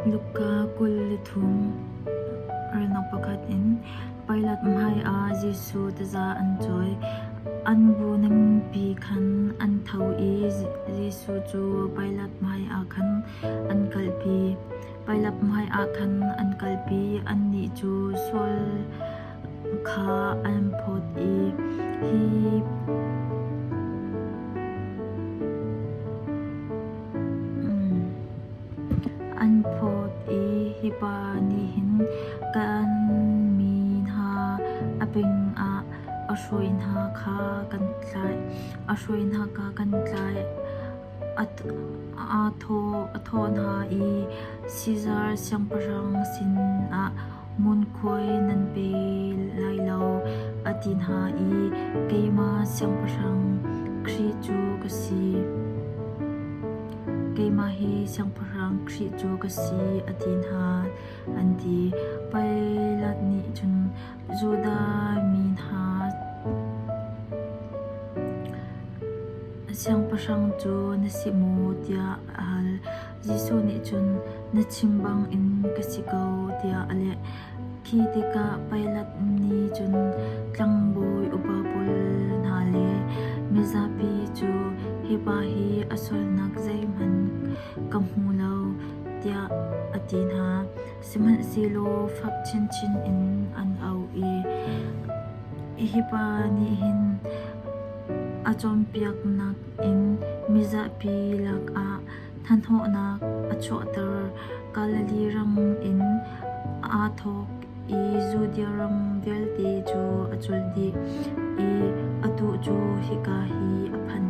Luka 23 Ralnak pakhat in Pilat hmaiah Jesuh taza an cawi. An bu ningpi khan an tho i Jesuh cu Pilat hmaiah khan an kalpi. Pilat hmaiah khan an kalpi. Annih cu sual kha an phawt i hi An phawt i hi pa nih hin kan mi hna a ping ah a hruai hna kha kan tlai. A hruai hna kha kan tlai. A thawh hna i Sizar siangpahrang sinah ngunkhuai nan pe lai lo, a ti hna i keimah siangpahrang Khrih cu ka si. Keimah hi Siangpahrang Khrih cu ka si, a ti hna, an ti. Pilat nih cun Judah mi hna siangpahrang cu na si maw tiah a hal. Jesuh nih cun na chim bangin ka si ko tiah a leh. Khi tikah Pilat nih cun tlangbawi upa pawl hna le mizapi cu hi pa hi a sualnak zeihmanh ka hmu lo tiah a ti hna. Sihmanhsehlaw fak chinchin in an au i, Hi pa nih hin a cawnpiaknak in mizapi lakah Hnahnawhnak a chuahter. Galilee ram in aa thawk i Judea ram vialte cu a cul dih i atu cu hika hi a phan.